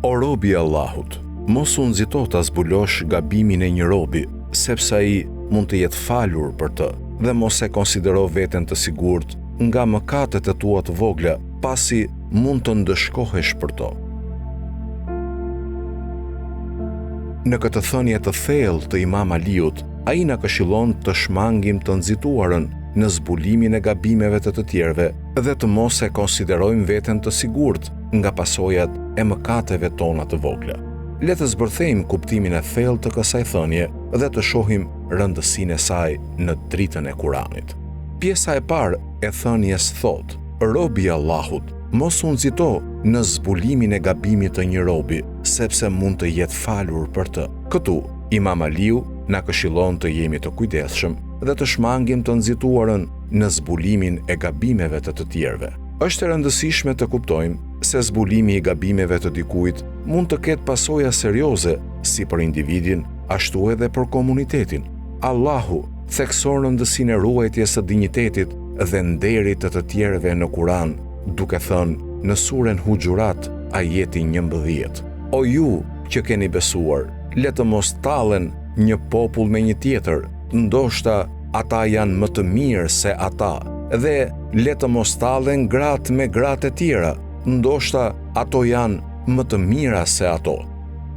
O rob i Allahut, mos u nxito ta zbulosh gabimin e një robi, sepse ai mund të jetë falur për të, dhe mos e konsidero veten të sigurt nga mëkatet e tua të vogla, pasi mund të ndëshkohesh për to. Në këtë thënie të thellë të Imam Aliut, ai na këshillon të shmangim të nxituarën në zbulimin e gabimeve të të tjerëve dhe të mos e konsiderojmë veten të sigurt nga pasojat e mëkateve tona të vogla. Le të zbërthejmë kuptimin e thellë të kësaj thënie dhe të shohim rëndësinë e saj në dritën e Kuranit. Pjesa e parë e thënies thotë: Robi i Allahut, mos u nxito në zbulimin e gabimit të një robi, sepse mund të jetë falur për të. Këtu, Imam Aliu na këshillon të jemi të kujdesshëm dhe të shmangim të nxituarën në zbulimin e gabimeve të të tjerëve. Është e rëndësishme të kuptojmë se zbulimi i gabimeve të dikujt mund të ketë pasoja serioze si për individin, ashtu edhe për komunitetin. Allahu thekson rëndësinë e ruajtjes së dinjitetit dhe nderit të të tjerëve në Kuran, duke thënë në suren Huxhurat, ajeti 11: O ju që keni besuar, le të mos tallen një popull me një tjetër, ndoshta ata janë më të mirë se ata, dhe le të mos tallen gratë me gratë e tjera, ndoshta ato janë më të mira se ato.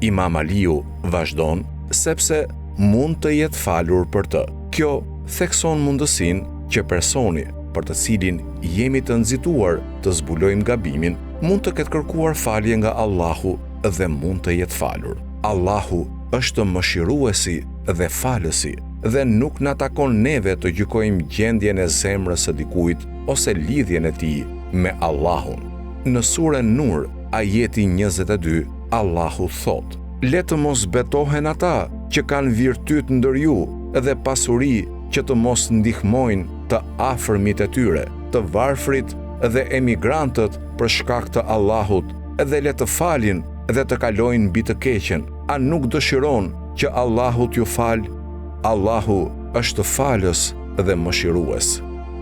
Imam Aliu vazhdon, sepse mund të jetë falur për të. Kjo thekson mundësinë që personi për të cilin jemi të nxituar të zbulojmë gabimin, mund të ketë kërkuar falje nga Allahu dhe mund të jetë falur. Allahu është mëshiruesi dhe falësi dhe nuk na takon neve të gjykojmë gjendjen e zemrës së dikujt ose lidhjen e tij me Allahun. Në suren Nur, ajeti 22, Allahu thotë: Le të mos betohen ata që kanë virtyt ndër ju dhe pasuri që të mos ndihmojnë të afërmit e tyre, të varfrit dhe emigrantët për shkak të Allahut dhe le të falin dhe të kalojnë mbi të keqen. A nuk dëshiron që Allahu t'ju falë? Allahu është falës dhe mëshirues.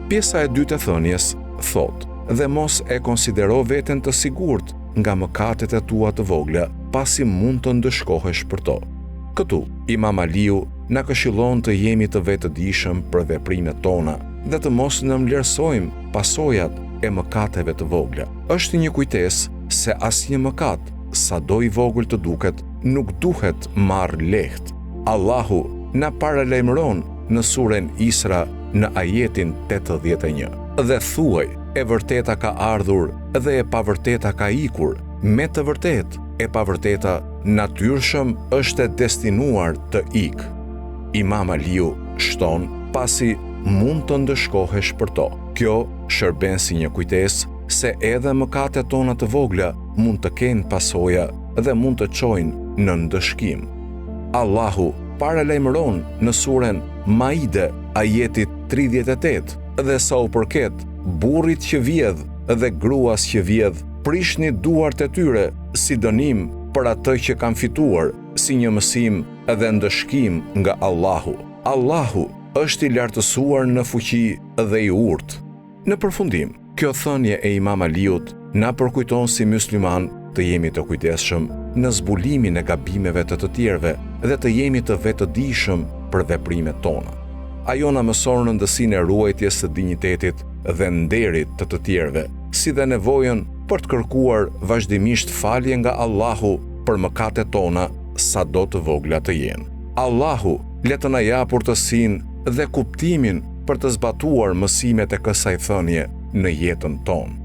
Pjesa e dytë e thënies thotë: Dhe mos e konsidero veten të sigurt nga mëkatet e tua të vogla, pasi mund të ndëshkohesh për to. Këtu, Imam Aliu na këshillon të jemi të vetëdijshëm për veprimet tona dhe të mos nënvlerësojmë pasojat e mëkateve të vogla. Është një kujtesë se asnjë mëkat, sado i vogël të duket, nuk duhet marrë lehtë. Allahu na paralajmëron në suren Isra në ajetin 81. Dhe thuaj, e vërteta ka ardhur dhe e pavërteta ka ikur, me të vërtetë, e pavërteta natyrshëm është e destinuar të ikë. Imam Aliu shton, pasi mund të ndëshkohesh për to. Kjo shërben si një kujtesë se edhe mëkatet tona të vogla mund të kenë pasoja dhe mund të çojnë në ndëshkim. Allahu paralajmëron në suren Maide, ajeti 38, dhe sa u përket burrit që vjedh dhe gruas që vjedh, prishni duart e tyre si dënim për atë që kanë fituar, si një mësim dhe ndëshkim nga Allahu. Allahu është i lartësuar në fuqi dhe i urtë. Në përfundim, kjo thënie e Imam Aliut na përkujton si myslimanë të jemi të kujdesshëm në zbulimin e gabimeve të të tjerëve dhe të jemi të vetëdijshëm për veprimet tona. Ajo na mëson rëndësinë e ruajtjes së dinjitetit dhe nderit të të tjerëve, si dhe nevojën për të kërkuar vazhdimisht falje nga Allahu për mëkatet tona, sado të vogla të jenë. Allahu le të na japë urtësinë dhe kuptimin për të zbatuar mësimet e kësaj thënie në jetën tonë.